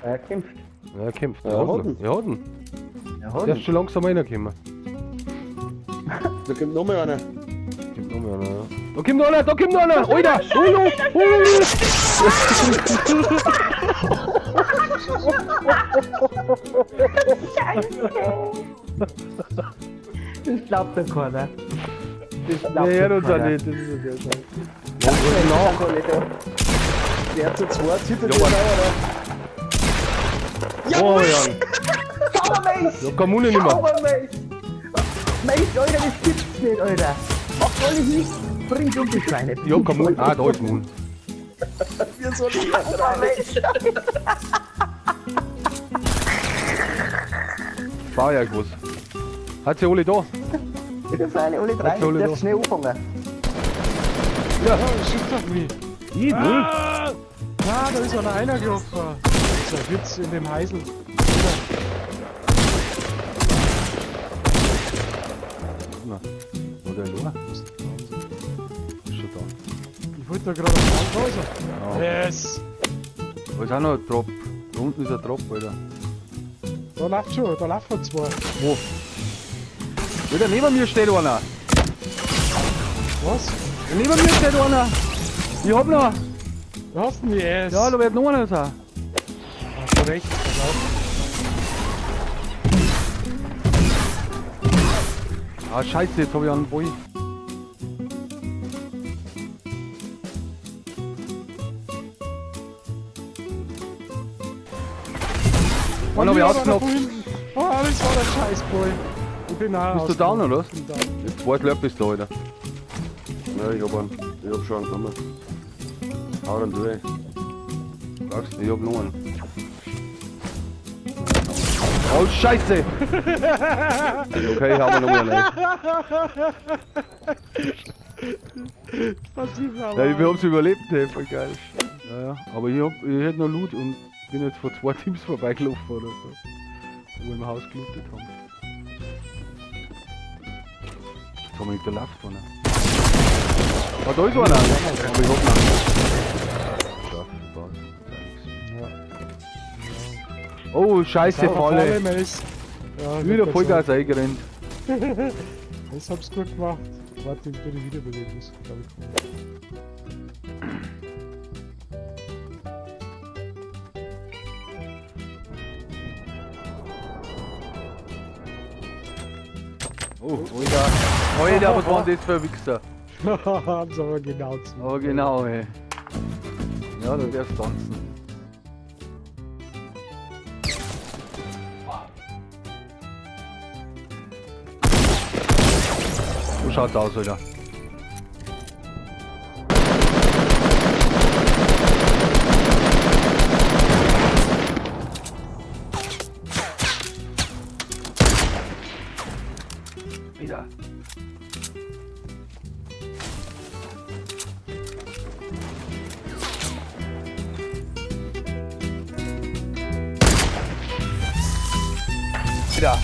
Er kämpft. Ja, er kämpft. Ja, Er hat hat ihn. Er hat ihn. Er hat Der ist ihn. schon langsam reingekommen. Da kommt noch mal einer. Kommt noch mehr einer, ja. Da kommt noch einer, da kommt noch einer! Alter! Hallo! Hallo! Das glaubt doch keiner. Das glaubt Der hört doch uns auch keiner. nicht, das ist ja sehr scheiße. Nach. Alle da. Der zu zweit hinter Ja, dir Mann. da, oder? Oh, Jan. Sauber, Mace! Ja, komm, nicht mehr. Sauber, Mace! Mace, Alter, das gibt's nicht, Alter! Macht alles nichts, bringt um die Schweine. Ja, komm, Moon. Ah, da ist Moon. Wir sollen hier Sauber, Mace! War ja groß. Hat sie alle da? Wir sind alle drei, Hat's alle darfst da. schnell anfangen. Ja. Ja, schießt auf mich. Ich, null. Ah, da ist einer reingelaufen. Das ist ein Witz in dem Heisel. Na, wo der Lohr? Ist schon da. Ich wollte da gerade auf den Hause. Ja. Yes! Da ist auch noch ein Drop. Da unten ist ein Drop, Alter. Da läuft schon, da laufen zwei. Wo? Alter, neben mir steht einer. Was? Neben mir steht einer. Ich hab noch. Da hast du ihn, yes! Ja, da wird noch einer sein. Hast du recht, pass auf. Ah, scheiße, jetzt hab ich einen Boy. Einen hab ich Einer ausgenockt. von hinten. Oh, das war der Scheißboy. Ich bin auch Bist du down, oder was? Ich bin down. Jetzt zwei Slurp bist du, Alter. Ja, ich hab einen. Ich hab schon einen genommen. Hau dann durch. Brauchst du? Ich hab noch einen. Oh, scheiße! Okay, ich hau mir noch einen rein. Was ist aber? Ja, wir haben's überlebt, ey, voll geil. Ja, ja. Aber ich hätte noch Loot und bin jetzt vor zwei Teams vorbeigelaufen oder so. Wo im Haus gelootet haben. Jetzt haben wir nicht der Luft einer. Ah, da ist einer! Aber ich hab noch einen. Scharf gebaut. Ja. Oh, scheiße, Falle! Mace. Ja, Wieder gut, Vollgas eingerannt. Das hab's gut gemacht. Warte, ich bin wiederbelebt, das glaube ich. Oh, Alter. Alter, was waren das für ein Wichser? Haben's aber genau zu. Aber genau, ey. Ja, da darfst du tanzen. So schaut's aus, Alter. Wieder. Wieder.